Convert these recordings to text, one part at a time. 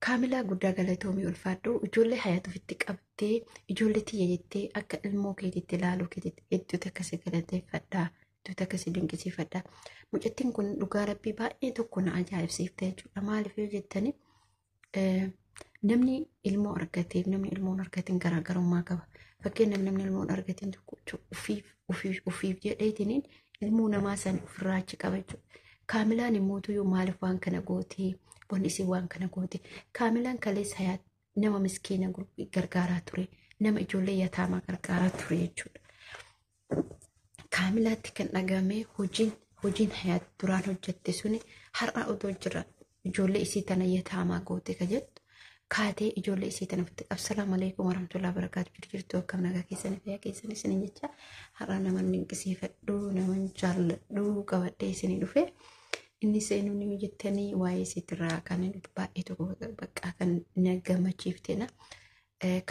Kaamilaa guddaa galatoomii ulfaadhu ijoollee Hayaat ofitti qabdee ijoollee tiyya jettee akka ilmoo keetitti ilaaluu keetitti hedduutu akkasi galateeffadha. Hedduutu akkasi dinqisiifadha. Mucattiin kun dhugaa rabbii baay'ee tokko na ajaa'ibsiifte jechuudha. Maaliif yoo jettani namni ilmoo argateef namni ilmoo hin argatin garaagarummaa qaba. Fakkeenyaaf namni ilmoo hin argatin tokko ofiif ofiif ofiif jedheetiniin ilmoo namaa san ofirraa achi qaba jechuudha. Kaamilaan immoo maaliif waan kana gootee wanni isin waan kana goote. Kaamilaan kaleessa Hayaat nama miskiina gargaaraa ture. Nama ijoollee yataamaa gargaaraa ture jechuudha. Kaamilaatti kan dhagahame hojiin hojiin Hayaat duraan hojjette suni har'a otoo jira ijoollee isii tana yataamaa goote ka jettu kaatee ijoollee isii tana ofitti qabsa. Salaamu alaikum warahmatullahi wabarakatuh. Jirtu jirtu akkam nagaa keessanii fayyaa keessanii isinin jecha har'a nama dinqisiifadhu nama jaalladhu qabadhee isinii dhufe. Inni seenuu ni jettanii waa'ee isiitirraa kan baay'ee tokko baqqaa kan na gammachiiftedha.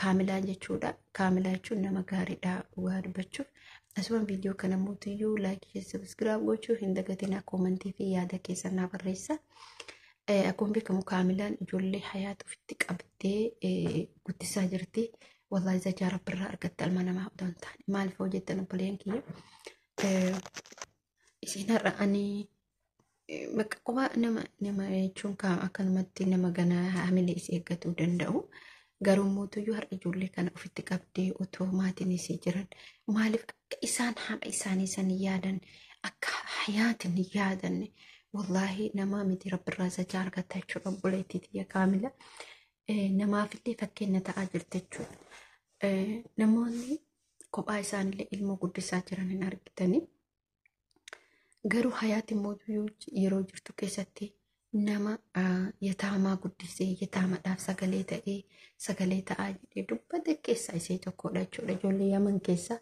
Kaamilaa jechuudha. Kaamilaa jechuun nama gaariidha dhugaa dubbachuuf. Asuma viidiyoo kana mootiyyuu laayikii sabiskiraayib gochuu hin dagatinaa koomantii fi yaada keessan naa barreessa. Akkuma beekamu Kaamilaan ijoollee Hayaat ofitti qabdee guddisaa jirti. Wallaahi zajaa rabbirraa argatte ilma namaa otoo hin taane. Maaliif hoo jettan obboleeyyan kiyya. Isiin har'a ani bakka kophaa nama nama jechuun kaa akkanumatti nama ganaa hamilee isii eeggatuu danda'u. Garuu mootuyyuu har'a ijoollee kana ofitti qabdee otoo maatiin isii jiran maaliif akka isaan haadha isaanii san yaadan akka hayaatiin hin yaadanne wallaahi namaa miti rabbirraa zajaa argatta jechuudha obboleettii tiyya kaamila. Namaafillee fakkeenya ta'aa jirti jechuudha. Namoonni kophaa isaanillee ilmoo guddisaa jiran hin argitanii. Garuu hayaati mootuyyuu yeroo jirtu keessatti nama yataamaa guddisee yataamadhaaf sagalee ta'ee sagalee ta'aa jedhee dubbate keessaa isee tokkodha jechuudha. Ijoollee Yaman keessaa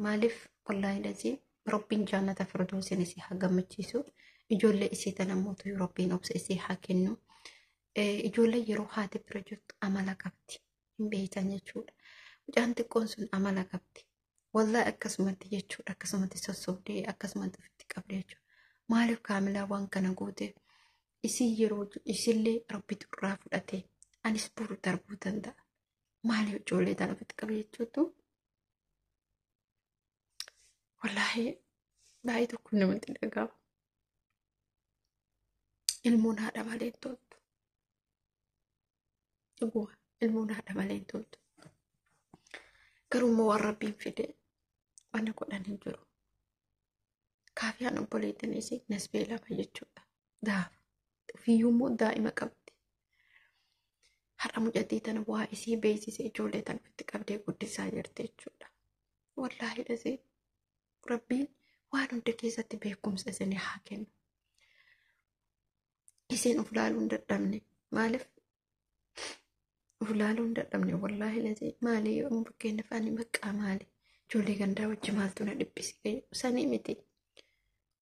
maaliif wallaahi lazii Rabbiin jaannata firdoosiin isii haa gammachiisu. Ijoollee isii tana mootuyyuu Rabbiin obsa isii haa kennu. Ijoollee yeroo haati bira jirtu amala qabdi. Hin beektan jechuudha. Mucaan xiqqoon sun amala qabdi. Wallahi akkasumatti jechuudha. Akkasumatti sossobdee akkasumatti ofitti qabdee jechuudha. Maaliif kaamilaa waan kana goote? Isii yeroo isillee rabbitu irraa fudhate. Anis boru darbuu danda'a. Maaliif ijoollee tana ofitti qabe jechuutu? Wallaahi baay'ee tokko namatti dhaga'ama. Ilmoon haadha malee hin toltu. Dhuguma ilmoon haadha malee hin toltu. Garuu immoo waan rabbiin fide wanni godhan hin jiru. Kaafiyaan obboleettiin isii nasbee lama jechuudha. Gaafa ofiiyyuu immoo daa'ima qabdi. Har'a mucattii tana waa isii beeksisee ijoollee tana ofitti qabdee guddisaa jirti jechuudha. Wallaahi dhasee rabbiin waan hunda keessatti beekumsa isinii haa kennu. Isin of laaluu hin dadhabne maaliif of laaluu hin dadhabne wallaahi lazii maali yoo fakkeenyaaf ani baqqaa maali ijoollee gandaa wajji maaltu na dhiphise sanii miti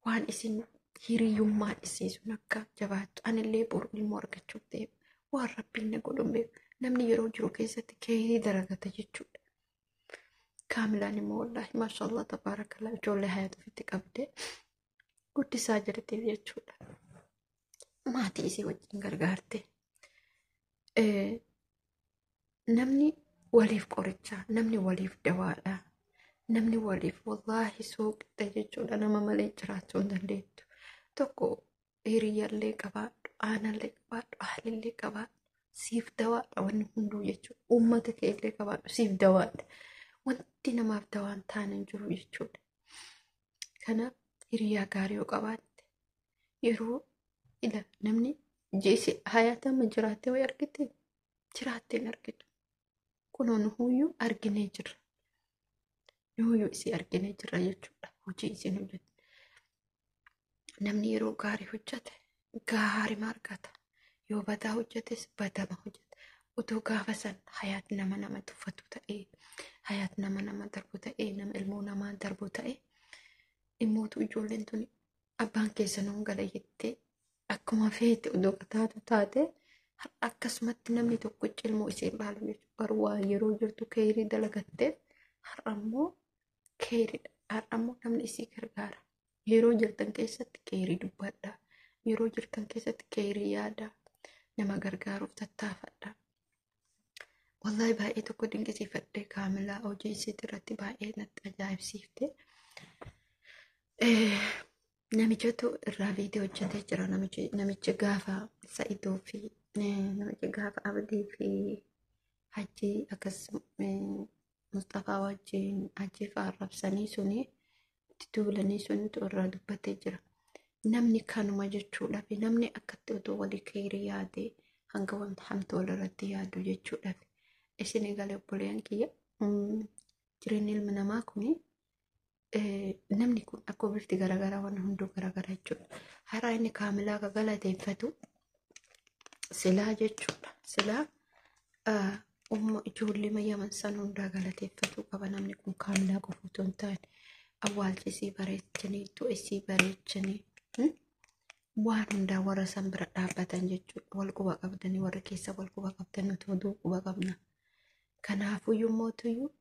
waan isin hiriyyummaan isii sun akka jabaattu anillee boru ilmoo argachuuf ta'e waan rabbiin na godhu hin beeku namni yeroo jiru keessatti keerii daragata jechuudha. Kaamilaan immoo wallaahi maashaallah tabaarakallah ijoollee hayaat ofitti qabdee guddisaa jirtiif jechuudha. Maatii isii wajjin gargaarte. Namni waliif qoricha, namni waliif dawaadha. Namni waliif wallaahi suuqxa jechuudha nama malee jiraachuu hin dandeettu. Tokko hiriyyallee qabaadhu, aanallee qabaadhu, ahlillee qabaadhu. Siif dawaadha wanni hunduu jechuudha. Uummata keellee qabaadhu siif dawaadha. Wanti namaaf dawaan taane hin jiru jechuudha. Kanaaf hiriyaa gaarii yoo qabaatte yeroo ila namni jeesi hayaata amma jiraattee wayi argite jiraattee hin argitu. Kunoo nuhuyyuu arginee jirra. Nuhuyyuu isii arginee jirra jechuudha. Hojii isiin hojjette. Namni yeroo gaarii hojjete gaarima argata. Yoo badaa hojjetes badama hojjeta. Utuu gaafa san hayaat nama nama tuffatu ta'ee hayaat nama nama darbu ta'ee nama ilmoo namaa darbu ta'ee immootu ijoolleen tuni abbaan keessa nuun gala jettee akkuma feete odoo qataatu taate akkasumatti namni tokko ilmoo ishee ilaalu jechuudha. Garuu waa yeroo jirtu keerii dalagatteef har'a immoo keeriidha. Har'a immoo namni isii gargaara. Yeroo jirtan keessatti keerii dubbadha. Yeroo jirtan keessatti keerii yaada. Nama gargaaruuf tattaafadha. Wallahi baay'ee tokko dinqisiifadhe Kaamilaa hojii isiitii irratti baay'ee natti ajaa'ibsiifte. Namichatu irraa viidiyoo hojjetee jira. Namichi gaafa Sa'idoo fi namichi gaafa Abdii fi Hajjii akkas Mustafaa wajjin Hajjii fa'aa arrabsanii suni itti duulanii sunitu irraa dubbatee jira. Namni kanuma jechuudhaaf namni akkatti otoo walii keerii yaade hanga wanta hamtu walirratti yaadu jechuudhaaf. Isin egalee obboleeyyan kiyya jireenyi ilma namaa kuni namni kun akka bifti garaagaraa waan hunduu garaagaraa jechuudha. Har'a inni Kaamilaa akka galateeffatu silaa jechuudha. Silaa umma ijoollee Yaman san hundaa galateeffatu qaba namni kun Kaamilaa qofa otoo hin taane awwaalchisii bareechanii du'isii bareechanii waan hundaa warra san bira dhaabbatan jechuudha. Wal quba qabdanii warra keessa wal quba qabdan nuti oduu quba qabna. Kanaafuyyuu mootuyyuu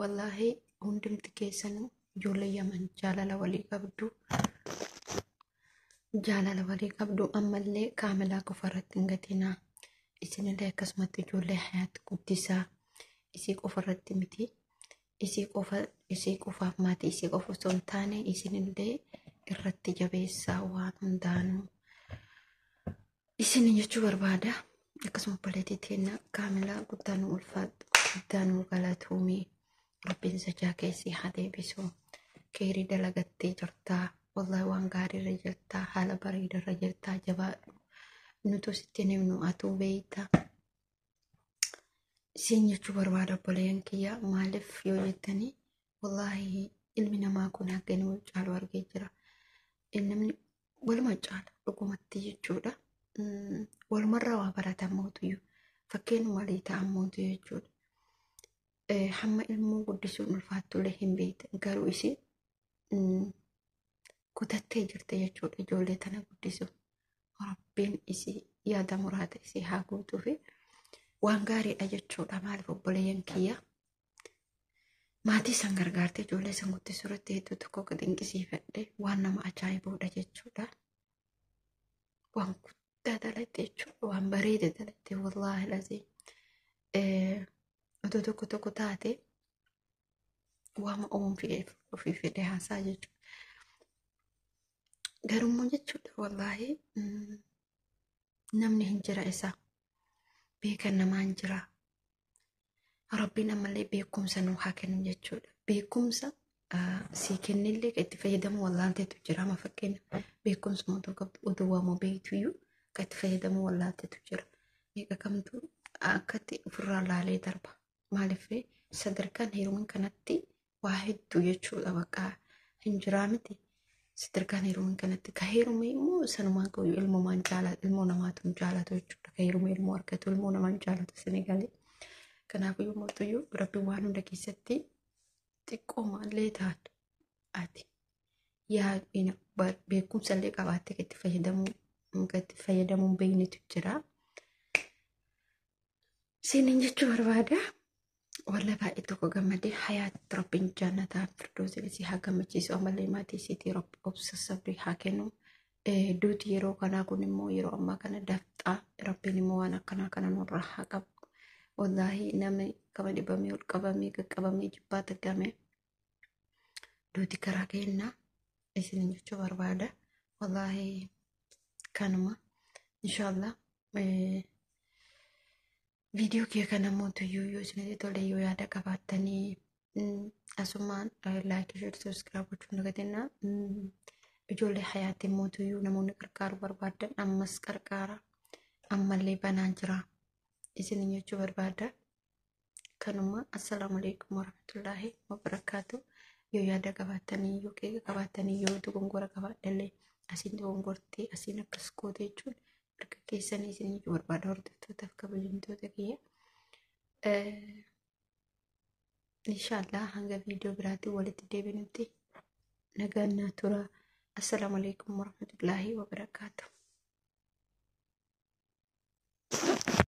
wallaahi hundumti keessanuu ijoollee Yaman jaalala walii qabdu. Jaalala walii qabdu ammallee Kaamilaa qofa irratti hin gatinaa. Isinillee akkasumatti ijoollee hayaatti guddisaa. Isii qofa irratti miti. Isii qofa isii qofaaf maatii isii qofa osoo hin taane isinillee irratti jabeessaa waan hundaanuu. Isin jechuu barbaada. Akkasuma obboleettii teenya Kaamilaa guddaa nu ulfaadhu guddaa nu galatoomii. Rabbiin sajaa keessi haa deebisu. Keerii dalagattee jirtaa. Wallahi waan gaariirra jirtaa. Haala bareedarra jirtaa. Jabaadhu. Nutu sitti himnu atuu beeyta. Siin jechuu barbaada obboleeyyan kiyya. Maaliif yoo jettanii wallahi ilmi namaa kun haga inni wal caalu argee jira. Namni waluma caala dhugumatti jechuudha. Walumarraa waa baratan mootuyyuu. Fakkeenyuma walii ta'an mootu jechuudha. Hamma ilmoo guddisuun ulfaattullee hin beektan garuu isin kutattee jirte jechuudha ijoollee tana guddisuuf. Rabbiin isii yaada muraata isii haa guutuu fi waan gaariidha jechuudha. Maaliif obboleeyyan kiyya maatii san gargaartee ijoollee san guddisuu irratti hedduu tokko dinqisiifadhe waan nama ajaa'ibuudha jechuudha. Waan guddaa dalatte jechuudha. Waan bareeda dalatte wallaahi lazii. Otoo tokko tokko taate waama oomfii ofii fedhe haasaa jechuudha. Garummoo jechuudha wallaahi namni hin jira isa beekan namaa hin jira. Rabbiin ammallee beekumsa nuu haa kennu jechuudha. Beekumsa sii kennillee kan itti fayyadamu wallaalteetu jira. Amma fakkeenya beekumsa otoo qabdu otoo waamu beektuyyuu kan itti fayyadamu wallaalteetu jira. Meeqa kamtu akkatti ofirraa laalee darba. Maaliif sadarkaan heeruman kanatti waa hedduu jechuudha bakka hin jiraa miti. Sadarkaan heeruman kanatti ka heerume immoo sanumaan qabu ilmumaan jaalatu ilmoo namaatu hin jaalatu jechuudha. Ka heerume ilmoo argatu ilmoo namaa hin jaalatu Senegalee. Kanaafuu mootuyyuu rabbi waan hunda keessatti xiqqooma illee taatu ati yaa beekumsa illee qabaattee kan itti fayyadamuu hin beeknetu jira. Seeniin jechuu barbaada. Walla baay'ee tokko gammadee hayaatti rabbiin jannataa firdoosii isii haa gammachiisu ammallee maatii isiitii rabbi obsa sabrii haa kennu. Duuti yeroo kanaa kun immoo yeroo ammaa kana dafxaa rabbiin immoo waan akkanaa kana nurraa haa qabu. Wallaahi namni kama dhibamee ol qabamee qaqqabamee jibbaa taggame duuti karaa kennaa isiniin jechuu barbaada. Wallaahi kanuma inshaallah. Viidiyoo kee kana mootuyyuu yoo isinitti tole yoo yaada qabaattanii asumaan laayikii sheer sabiskiraayib gochuun dagatinaa. Ijoollee hayaatiin mootuyyuu namoonni qarqaaruu barbaadan ammas qarqaara ammallee banaan jira isiniin jechuu barbaada. Kanuma assalaamu alaikum warahmatullaahi wabarakaatu. Yoo yaada qabaattanii yoo qeeqa qabaattanii yoo dogongora qabaadhallee asiin dogongortee asiin akkas goote jechuun harka keessanii isin jechuu barbaada hordoftootaaf kabajamtoota kiyya. Inshaallah hanga viidiyoo biraatiin walitti deebinutti nagaan naa tura. Assalaamu alaikum warahmatullaahi wabarakaatu.